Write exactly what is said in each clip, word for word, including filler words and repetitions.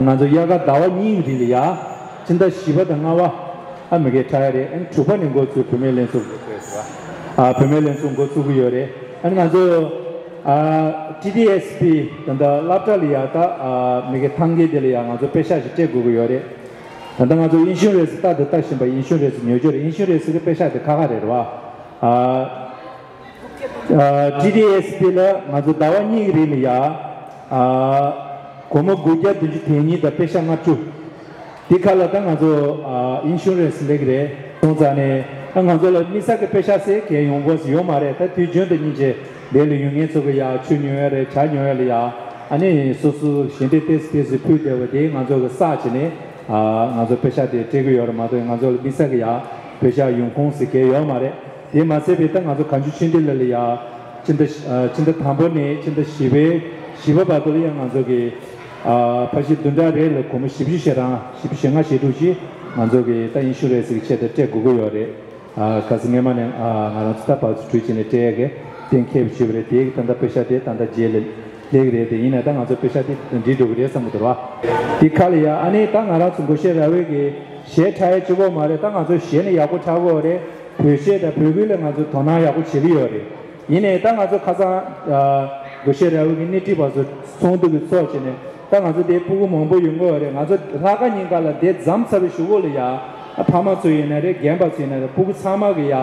ང་ཚོ་དབྱར་ཁ་ཟླ་བ་གཉིས་ཀྱི་རིང་ལ་ཡ། སྤྱི་ཟླ་བཞི་པ་དང་ལྔ་པ། ཨ་མི་གའི་ཁྲ་ཡ་རེད། ཨ་ནི་དྲུག་པ་ནས་འགོ་ཚུགས་བུད་མེད་ལྷན་ཚོགས་འགོ་ཚུགས་ཡོད་རེད། ཨ་བུད་མེད་ལྷན་ཚོགས་འགོ་ཚུགས་ཀྱི་ཡོད་རེད། ཨ་ནི་ང་ཚོ་ཨ་ཊི་ཊི་ཨེས་པི་ད་ལྟ་སློབ་གྲྭ་ལ་ཡ་ད་ཨ་མི་གའི་ཐང་གའི་དེ་ལ་ཡ་ང་ཚོ་པེ་ཤག་ཞིག་སྤྲད་དགོས་ཀྱི་ཡོད་རེད། ད་ལྟ་ང་ཚོ་ཨིན་ཤུ་རེན་སི་ལྟ་དང་ལྟ་བཞིན་པ་ཨིན་ཤུ་རེན་སི་ཉོ་རྒྱུ་རེད། ཨིན་ཤུ་རེན་སི་གི་པེ་ཤག་དེ་ཁག་ཁག་རེད་རེད་བ། ཨ་ཊི་ཊི་ཨེས་པི་ལ་ང་ཚོ་ཟླ་བ་གཉིས་ཀྱི་རིང་ལ་ཡ་ཨ་སྒོར་མོ་དགུ་བརྒྱ་བདུན་ཅུ་དོན་གཉིས་དང་པེ་ཤག་ལྔ་བཅུ། དེ་ཁ་ལ་ད་ང་ཚོ་ཨ་ཨིན་ཤུ་རེན་སི་སླེབས་ཀྱི་རེད། སོང་ཙང་ནས་ད་ང་ཚོ་ལ་དམིགས་བསལ་གྱི་པེ་ཤག་ཟེར་གང་ཡོང་དགོས་ཡོད་མ་རེད། ད་དུས་རྒྱུན་དུ་སྙིང་རྗེ་འདི་ལ་ཡོད་མཁན་ཚོ་གི་ཡ་ཆུ་ཉོ་ཡ་རེད། ཇ་ཉོ་ཡ་ལ་ཡ་ཨ་ནི་སོ་སོ་ཞལ་འདེབས་ཏོག་ཙམ་ཏོག་ཙམ་ཕུལ་བསྡད་པ་དེ་ང་ཚོ་གི་བསགས་བྱས་ནས་ཨ་ང་ཚོ་པེ་ཤག་དེ་སྤྲད་ཀྱི་ཡོད་རེད་མ་གཏོགས། ང་ཚོ་ལ་དམིགས་བསལ་གྱི་ཡ་པེ་ཤག་ཡོང་ཁུངས་ཟེར་གང་ཡོད་མ་རེད། དེ་མ་ཚད་པའི་ད་ང་ཚོ་གངས་ཆུ་ཆོས་སྡེ་ལ་ལ་ཡ་སྤྱི་ཟླ་ཨ་སྤྱི་ཟླ་དང་པོ་ནས་སྤྱི་ཟླ་བཞི་པའི་བཞི་པ་བར་དུ་ལ་ཡ་ང་ཚོ་གི་ཨ་ཕ་གཞིས་བདུན་ཕྲག་རེ་ལ་སྒོར་མོ་བཞི་བཅུ་ཞེ་གྲངས་བཞི་བཅུ་ཞེ་ལྔ་ཞེ་དྲུག་ཅིག་ང་ཚོ་གི་ད་ཨིན་ཤུ་རེན་སི་གི་ཆེད་དུ་སྤྲད་དགོས་ཀྱི་ཡོད་རེད། ཨ་གལ་སྲིད་སྔོན་མ་ནས་ཨ་ང་རང་ཚོ་ད་བར་དུ་གྲོས་བྱས་ནས་སྤྲད་ཡས་ཀྱི་གཏན་འཁེལ་བ་ཞུས་པ་རེད། དེ་གི་ད་ལྟ་པེ་ཤག་དེ་ད་ལྟ་རྗེས་ལ་སླེབས་ཀྱི་རེད། དེ་ཡིན་ན་ད་ང་ཚོ་པེ་ཤག་དེ་འགྲིག་འགྲོ་གི་རེད་བསམ་གྱི་འདུག་ར། དེ་ཁ་ལ་ཡ་ཨ་ནི་ད་ང་རང་ཚོ་སྒོར་གཞས་ར་བའི་གི་གཞས་འཁྲབ་ཡ་གཅིག་པོ་མ་རེད། ད་ང་ཚོ་གཞས་ནི་ཡག་པོ་འཁྲབ་ཀྱི་ཡོད་རེད། བོད་གཞས་དང་བོད་ཁུལ་ལ་ང་ཚོ་དོ་སྣང་ཡག་པོ་བྱེད་ཀྱི་ཡོད་རེད། ཡིན་ནའི་ད་ང་ཚོ་ཁ་སང་ཨ་སྒོར་གཞས་ར་བའི་གི་སྣེ་ཁྲིད་པ་ཚོ་ཚོགས་འདུ་གི་ཚོགས་བྱས་ནས་ད་ ད་ང་ཚོ་དེ་སྤུ་གུ་མང་པོ་ཡོང་གི་ཡོད་རེད། ང་ཚོ་ལྷག་དཀར་ཉིན་ཀ་ལ་དེ་འཛོམས་ཚར་བའི་གཞུག་གུ་ལ་ཡ། ཨ་ཕ་མ་ཚོ་ཡིན་ན་རེད། རྒན་པ་ཚོ་ཡིན་ན་རེད། སྤུ་གུ་ཚང་མ་གི་ཡ།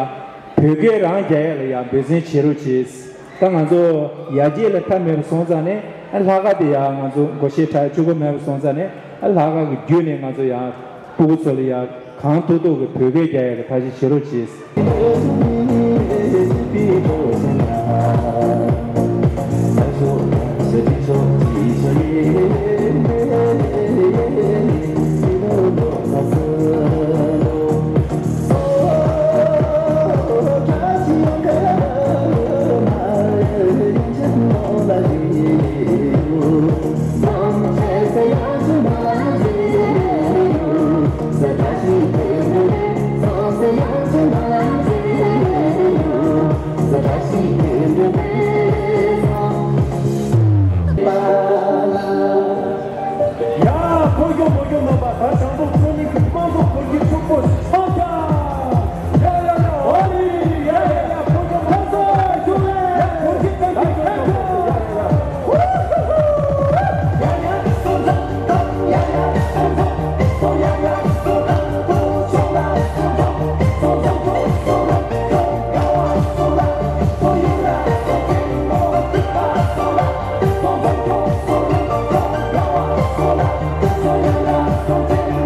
བོད་སྐད་རང་རྒྱག་ཡ་ལ་ཡ་འབད་བརྩོན་བྱེད་རོགས་གྱིས། ད་ང་ཚོ་ཡར་རྒྱས་ལ་མཐའ་མེད་པ་སོང་ཙང་ནས། ཨ་ལྷག་དཀར་དེ་ཡ་ང་ཚོ་སྒོར་གཞས་འཁྲབ་བཅུག་གི་མེད་པ་སོང་ཙང་ནས། ཨ་ལྷག་དཀར་གི་བརྒྱུད་ནས་ང་ཚོ་ཡ། སྤུ་གུ་ཚོ་ལ་ཡ་གང་ཐུབ་ཐུབ་ཀྱི་བོད་སྐད་རྒྱག་ཡ་གི་ཐབས་ཤེས་བྱེད་རོགས་གྱིས། ཡ། ཕོ་རྒྱུག་མོ་རྒྱུག་མེད་པ་ད་དྲང་པོ་ཁོ་གཉིས་ཀྱི་དམངས་གཙོ་ཁོར་གྱི་ཕྱུག་པོ་ཆགས་ཀྱང་། ཡ་ཡ་ཡ། ཨོ་ལི། ཡ་ཡ་ཡ། ཕོ་རྒྱུག་མོ་རྒྱུག་ལ་ཡ། ཁོར་གྱི་ཕྱུག་པོ་ཆགས་ཀྱང་། ཡ་ཡ། སོང་ཙང་། ཡ་ཡ། སོང་ཙང་། སོང་ཡ་ཡ། སོང་ཙང་། སོང་ཙང་། སོང་ཙང་། སོང་ཙང་། སོང་ཙང་། སོང་ཡ་ཡ། སོང་ཙང་། སོང་ཡ་ཡ། སོང་ཙང་།